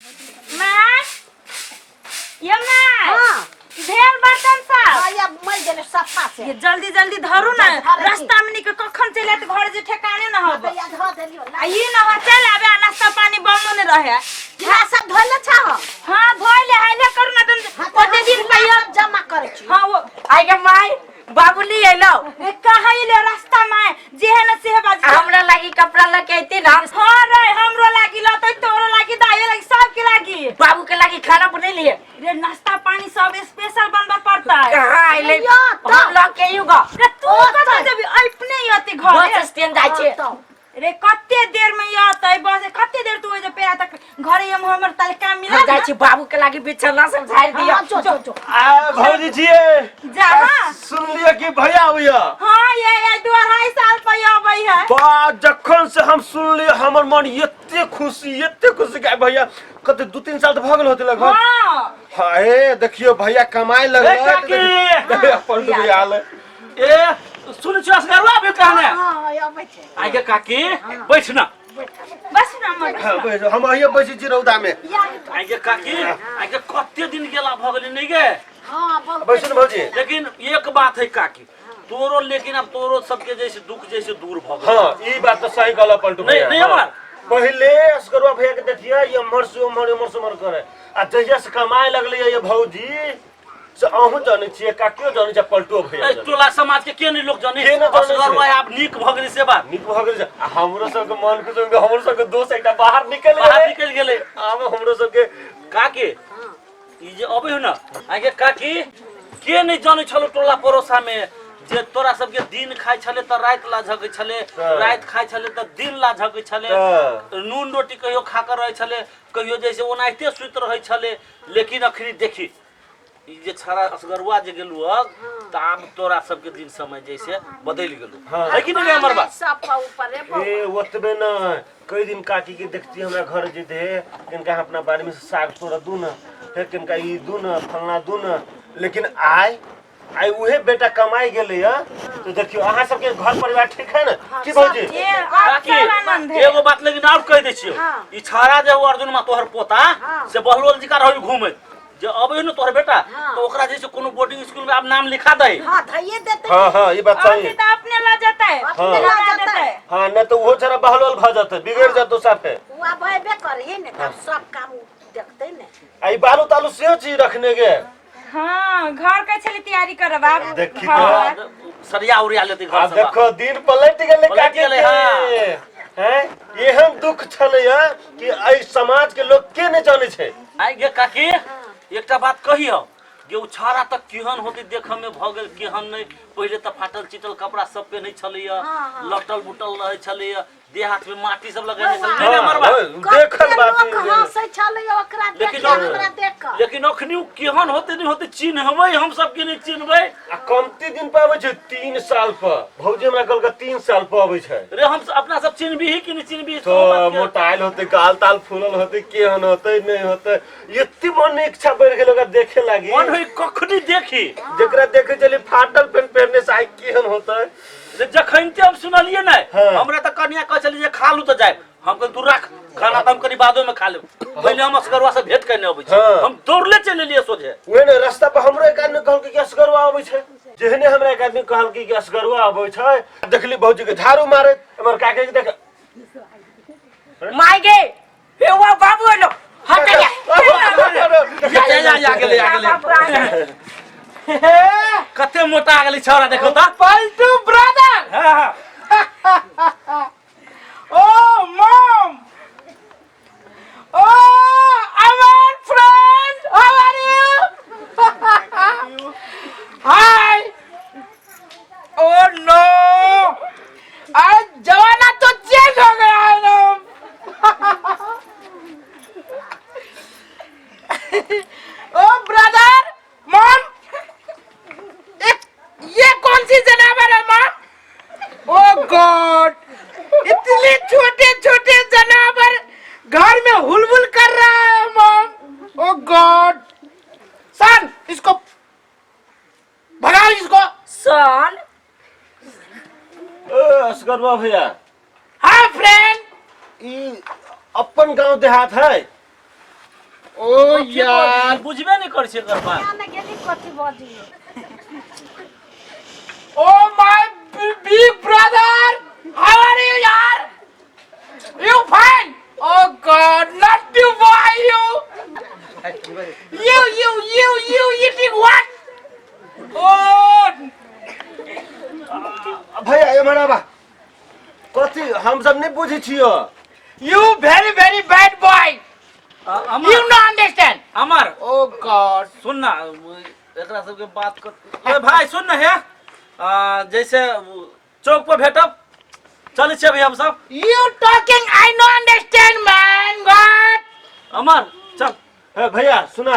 माय, ये माय। हाँ। भेल बर्तन सब? हाँ, या मर गेलै सफा से। ये जल्दी जल्दी धरू ना। धरै छी। रास्ता में निकल कखन चलि आयत घर जे ठेकाने न होब। या धऽ देलियौ। आ ई न हो चल आबे आ नाश्ता पानी बनलो ने रहे। गिलास सब धोले छह? हाँ, धोइ ले हाइले करू ना तन। हाँ, तऽ ओते दिन हम पहिया गिलास सब जमा करै छी। हाँ, वो आइ गे माय, बाबू ली अयलो। ए, कहाँ ले रास्ता में जे है ना से बाज। हमरा लागी कपड़ा लके अयती ना? हाँ रे, हमरो लागी लतै, तोरो लागी, दाइयो लागी, सबके लागी। बाबू के लागी खाना बनेलिए? रे, नाश्ता पानी सब स्पेशल बनबा पड़ता है। कहाँ अयलै? यो, तऽ। हम लऽ के अयौ ग। रे, तू कतऽ जेबी? अपने अति घर बस स्टैंड जाइ छै। तऽ। रे, कते देर में अतै बस? कते देर तू ओइ पे तक घरे हम हमर ताले काम मिला। हम जाइ छी, बाबू के लागी बिछौना सब झाड़ि दिअ। हाँ, जो जो जो। आ भौजी छियै। जा हाँ। सुनलियै कि भैया अबैया? हाँ, ये 2-2.5 साल पर अबै है। बा, जखन से हम सुनलियै हमर मन एते खुशी, एते खुशी के भैया कते 2-3 साल तऽ भऽ गेल होते लगभग। हाँ। हाँ, ए देखियौ भैया कमाए लगलै। ए, काकी! देखियौ, अपन टुकड़ी आल। ए, सुन छी असगरवा अभी कहने। हाँ हाँ, अबै छै। आइ गे काकी, बैठ ना। बस ना हमर। हाँ, बैस, हम अहिए बैसै छी रौदा में। या। आइ गे काकी, आइ गे कते दिन गेला भऽ गेलै नहि गे? हाँ, बहुत। बैसू ने भौजी। लेकिन एक बात है काकी, तोरो लेकिन अब तोरो सबके जैसे दुख जैसे दूर भऽ गेल। हाँ, ई बात तऽ सही कहला पलटू नहीं, भैया। नहीं। हाँ। अमर। पहिले असगरवा भैया के देखिए, ये एम्हर से उम्हर, एम्हर से उम्हर करे, आ जहिया से कमाए लगलै ये भौजी से अहूँ जानै छियै, काकियो जानै छै, पलटुओ भैया ए, जानै। टोला समाज के के नहीं लोग जाने? के नहि जानै छै? असगरवा आब नीक भऽ गेलै से बात। नीक भऽ गेल छै। आ हमरो सबके मन खुश हो गेल, हमरो सबके दोस्त एकटा बाहर निकलि बाहर गेलै। निकलि गेलै। आब हमरो सबके काकी, ई जे अबै हो न आगे काकी, के नहि जानै छलो टोला पड़ोसा में जे तोरा सबके दिन खाइ छले तऽ राति ला झकै छले, हँ। राति खाइ छले तऽ दिन ला झकै छले, हँ। नून रोटी कहियो खा कऽ रहै छले, कहियो जैसे ओनाहिते सुति रहै छले। लेकिन अखनी देखी, ई जे छड़ा असगरुआ जे गेलू हँ, तऽ आब तोरा सबके दिन समय जैसे बदलि गेलू। हँ। है कि नहि हमर बात? सब पर ऊपर रे बौआ। ए, ओतबे न, कई दिन काकी के देखती हमरा घर जेते, किनका हम अपना बाड़ी में से साग तोड़ दू न, हे किनका ई दू न, फलना दू न, लेकिन आइ आइ उहे बेटा कमाई गेलै है तो देखियो, अहाँ सबके घर परिवार ठीक है ना की भौजी? ये अब काकी, सब आनंद है। एगो बात लेकिन और कहि दै छियौ। हाँ। ई छाड़ा जे हो अर्जुन मा तोहर पोता, हाँ। से बहलोल जी का रहै घूमैत, जे अबै ने तोहर बेटा, हाँ। तऽ ओकरा जैसे कोनो बोर्डिंग स्कूल में आब नाम लिखा दे। हाँ, धैये देते। हाँ हाँ, ये बात और सही है। तो अपने ला जाता है। अपने हाँ। ला लगा जेतै। देता है। हाँ, नहीं तो वो जरा बहलोल भऽ जेतै, बिगड़ जेतौ साफे। ओ आब अयबे करही ने, तब सब काम उ देखतै ने। आ ई बालू तालू सेहो चीज रखने गे। हाँ, घर के छली तैयारी करब आब। देखी हाँ। तो। सरिया उरिया लेते घर आ सब। देखो, दिन पलट गेलै। पलटि काकी गेलै, के। हाँ। हैं, एहन दुख छलै हँ कि एहि समाज के लोग के नहि जानै छै। आइ गे काकी, एकटा बात कहियौ जे ओ छाड़ा तऽ केहन होतै देखऽ में भऽ गेल, केहन नहि? पहिले तऽ फाटल चिटल कपड़ा सब पहिनै छलैया, लटल बुटल रहै छलैया, देह हाथ में माटी सब लगेने छलै। नहि नहि मरबा। हाँ, देखल कते बात लोक हंसै छलै ओकरा देख लेकिन के, हमरा देख कऽ। लेकिन अखनी ओ केहन होतै नहि होतै, चिन्हबै हम सब कि नहि चिन्हबै? आ कमती दिन पर अबै छै, 3 साल पर, भौजी हमरा कहलकै 3 साल पर अबै छै। रे, हम अपना सब चिन्हबी कि नहि चिन्हबी? तो मोटाइल होते, गाल ताल फूलल होते, केहन होते नहीं होते, एते मन में इच्छा बढ़ गेल ओकरा देखे लागी। मन होई कखनी देखी। जेकरा देखे चली फाटल पेंट पहनने से, आई केहन होते? जे जखनते हम सुनलियै ने, हाँ। हमरा तऽ कनिया कहै छलै जे खा लू तऽ जायब। हम कहलियै, तू राख खाना, तऽ हम कनि बादो में खा लेब, पहिले हम असगरवा से भेंट करने अबै छी। हाँ। हम दौड़ले चलि एलियै सोझे। उहे ने, रास्ता पर हमरो एक आदमी कहलकै कि असगरवा अबै छै। जेहने हमरा एक आदमी कहलकै कि असगरवा अबै छै, देखली भौजी के झाड़ू मारैत, हमर काके के देख। माय गे, हे वो बाबू एलो, हट जा। या या या, गेलै, आ गेलै। बाबू आ गेलै। कते मोटा गेलै छौड़ा, देखो तऽ। पलटू ब्रदर। हाँ, हाँ। ओ mom, oh our friend, how are you? Hi. Oh no, आज जमाना तो चेंज हो गया है ना। ओ ब्रदर, मॉम, एक ये कौन सी जानवर है मॉम? ओ गॉड, इतने छोटे छोटे जानवर घर में हुलबुल कर रहा है मॉम। ओ गॉड, सन इसको भगाओ इसको। सन। ए असगरवा भैया। हाँ फ्रेंड। ई अपन गांव देहात है? ओ यार बुझबे नहीं कर छै एकर बात ने गेली कथी बजियो oh my big brother how are you यार you fine oh God not to boy you you you you you eating what oh भैया एम्हर आबा कथी हम सब नहीं बुझै छियो you very very bad boy Amar you no understand Amar oh God सुन ना एकरा सबके बात कर ए भाई सुन ना हे जैसे चौक पर भेटब चलै छियै अभी हम सब you talking I no understand man God Amar चल हे भैया सुना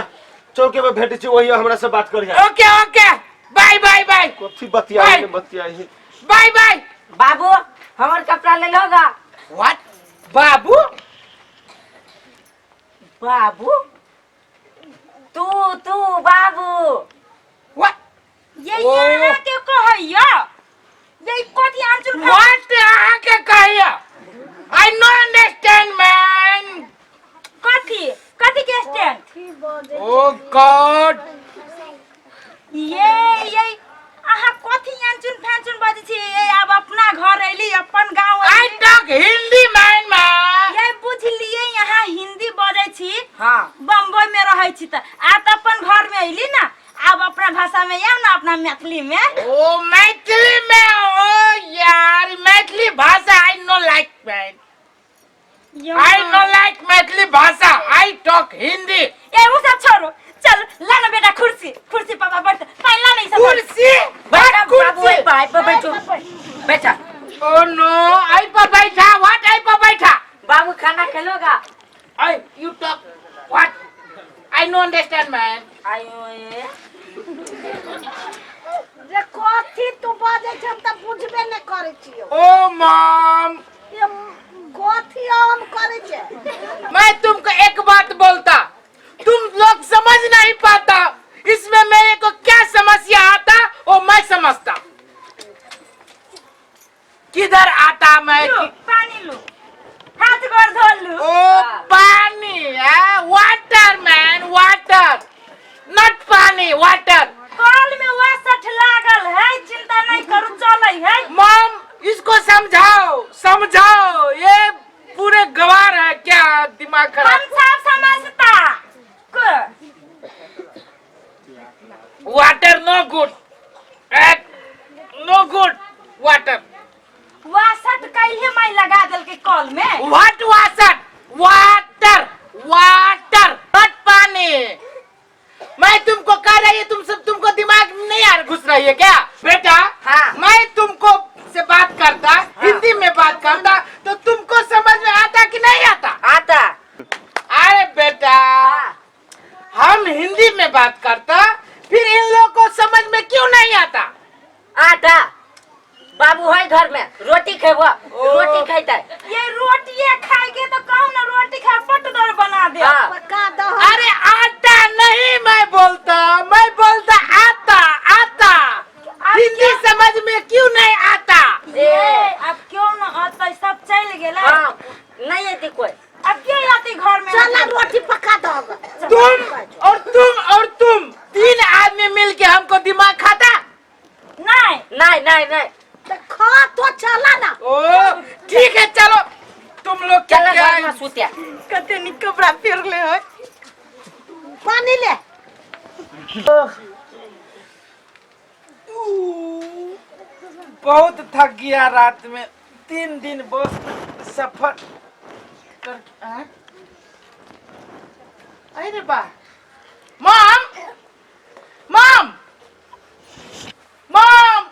चौके पर भेटै छी वही हमरा से बात करिया okay okay bye bye bye कथी बतियाई बाय। ने बतियाई बाय बाय बाबू हमर कपड़ा ले लोगा what बाबू बाबू तू तू बाबू what ये ओ। यहाँ के कहैया ये कथी आंचुल what अहाँ के कहिया I know understand man कथी कथी के स्टैंड कथी बजै ओ गॉड ये अहाँ कथी आंचुन फांचुन बजै छी ये आब अपना घर अइली अपन गाँव आई अइली टॉक हिंदी मैन मैन ये बुझलिए यहाँ हिंदी बजै छी हाँ बम्बई में रहै छी तऽ आ तऽ अपन घर में अइली ना आब अपना भाषा में आउ ना अपना मैथिली में ओ मैथिली में ओ यार मैथिली भाषा I no like man I no like Maithili भाषा I talk Hindi ए वो सब छोड़ो चल ला ना बेटा कुर्सी कुर्सी पापा बैठ पहला नहीं सब कुर्सी बैठा what बाबू कुर्सी पाई पर बैठो बैठा ओ नो I पर बैठा what I पर बैठा बाबू खाना खेलोगा I you talk what I no understand man आयो ये जे कथी तू बजै छै हम तऽ बुझबे नहि करै छियौ ओ मॉम ये कथी हम करै छै मैं तुमको एक बात बोलता तुम लोग समझ नहीं पाता इसमें मेरे को क्या समस्या आता वो मैं समझता किधर आता मैं लो पानी लो हाथ गोड़ धो लू ओ पानी है वाटर मैन वाटर not पानी वाटर कल में वह सठ लागल है चिंता नहीं करू चलै है मॉम इसको समझाओ समझाओ ये पूरे गवार है क्या दिमाग हम खराब सब समझता water no good no good water वासट कैले माई लगा देलकै कल में what washer water water not पानी मैं तुमको कह रही है तुम सब तुमको दिमाग नहीं आ घुस रही है क्या बेटा हाँ। मैं तुमको से बात करता हाँ। हिंदी में बात करता तो तुमको समझ में आता कि नहीं आता आता अरे बेटा हाँ। हम हिंदी में बात करता फिर इन लोगों को समझ में क्यों नहीं आता आटा बाबू है घर में रोटी खेबो रोटी खेतै ये रोटिए खाएगे तो कहू ना रोटी खा पट दर बना दे हाँ पका दहो अरे आटा नहीं मैं बोलता मैं बोलता आता आता हिंदी समझ में क्यों नहीं आता ये अब क्यों ना आता सब चल गेला हाँ नहीं एती कोई अब क्यों आती घर में चल रोटी पका दहो तुम और तुम और तुम तीन आदमी मिलके हमको दिमाग खाता नहीं नहीं नहीं नहीं तऽ खा तो चला ना ओ ठीक है चलो तुम लोग क्या चल क्या घर में सुते कते निक कपड़ा पहिरले है पानी ले बहुत थक गया रात में 3 दिन बस सफर कर आँ? अरे बा मॉम मॉम मॉम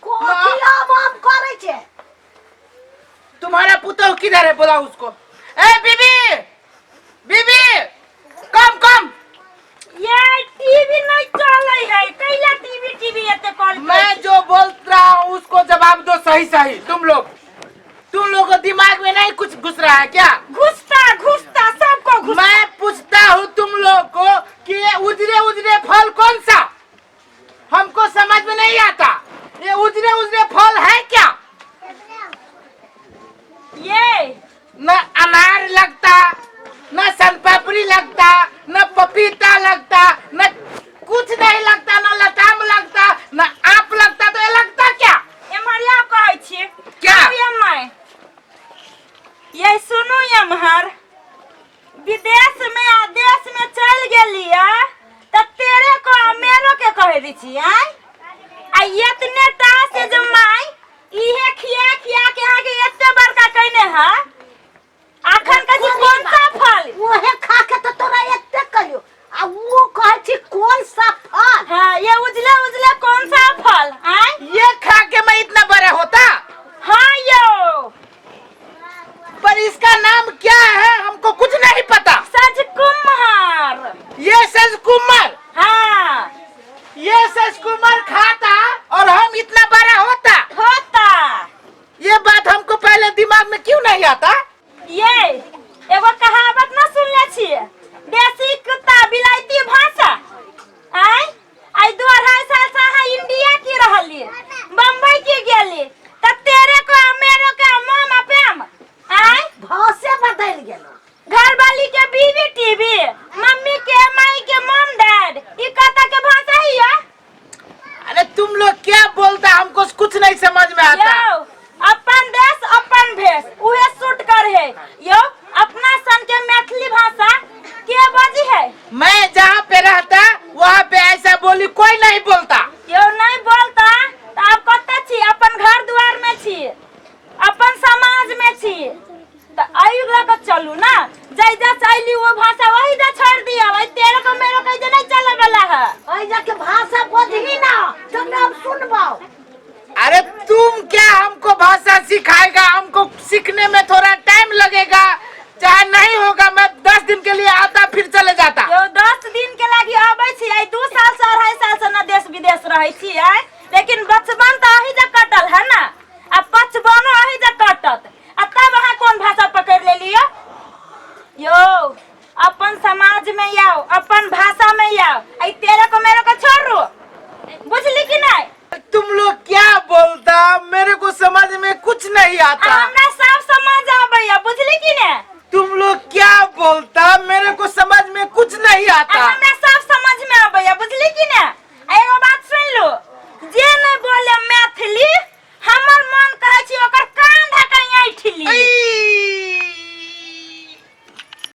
कथी आम आम करै छै तुम्हारा पुतोह किधर है बोला उसको ए बीबी बीबी कम कम ये टीवी नहीं चलै है कैला टीवी टीवी एते कॉल मैं जो बोल रहा हूँ उसको जवाब दो सही सही तुम लोगों को दिमाग में नहीं कुछ घुस रहा है क्या घुसता घुसता सबको घुस मैं पूछता हूँ तुम लोग को कि ये उजरे उजरे फल कौन सा हमको समझ में नहीं आता ये उजरे उजरे फल है क्या ये न अनार लगता न सन छपरी लगता, न पपीता लगता, न कुछ नहीं लगता, न लताम लगता, न आप लगता, तो ये लगता क्या? एम्हर या कहै छी। क्या? आउ ये माय, ये सुनू, एम्हर विदेश में आ देश में चल गेलियै तऽ तेरे को आ मेरो के कहे दै छी आय। आ एतने टा से जे माय इहे खिया खिया के अहाँके एते बड़का कैने है।